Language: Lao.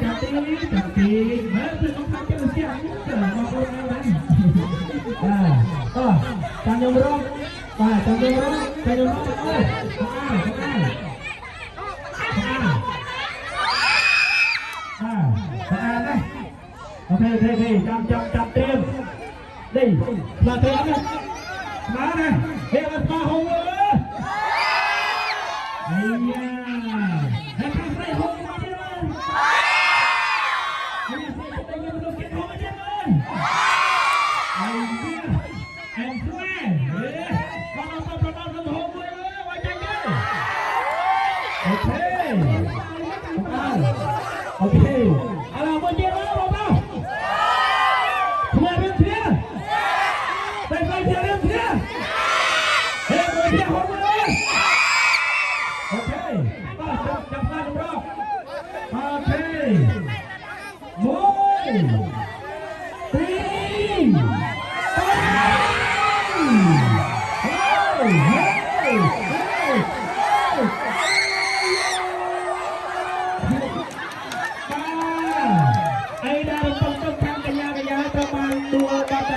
ຈັບຕີ ຈັບຕີ ເອີ ເພື່ອນຂອງຂ້າເຈົ້າສຽງ ເອີ ມາຄົນເດີ ອ່າ ກໍ ຈານຍົມຮ້ອງ ອ່າ ຈານຍົມຮ້ອງ ຈານຍົມຮ້ອງ ເອີ ອ່າ ອ່າ ອ່າ ອ່າ ນະ ໂອເຄ ໂອເຄ ໂອເຄ ຈັບ ຈັບ ຈັບ ຕຽມ ເດ້ ມາເທີນະ ມານະ ເຮ ມາ ມາໂຮງເວີ ໄອ້ຍາ ໃຫ້ຂ້າໃສ່ໂຮງມາເດີ ໃຫ້ໃສ່ໄດ້ເງິນໂລເກັດໂຮງມາເດີ ໄອ້ຍາ ແອນແຟ ເອີ ມາ ມາ ມາ ມາ ມາໂຮງເວີ ວ່າຈັ່ງໃດ ໂອເຄ ໂອເຄ ເອົາລະ ບໍ່ເຈັບແລ້ວ ບໍ່ເອົາ ເຊຍເດີ ເຊຍ ໄປ ໄປ ເຊຍເດີ ເຊຍ ເຮີ້ຍ ບໍ່ເຊຍ ໂຮງເວີ ໂອເຄ ມາ ຈັບ ຈັບມາ ຈັບມາ ໂອເຄ ໂມ ຕີ ເຮີ້ຍ ເຮີ້ຍ ເຮີ້ຍ ເຮີ້ຍ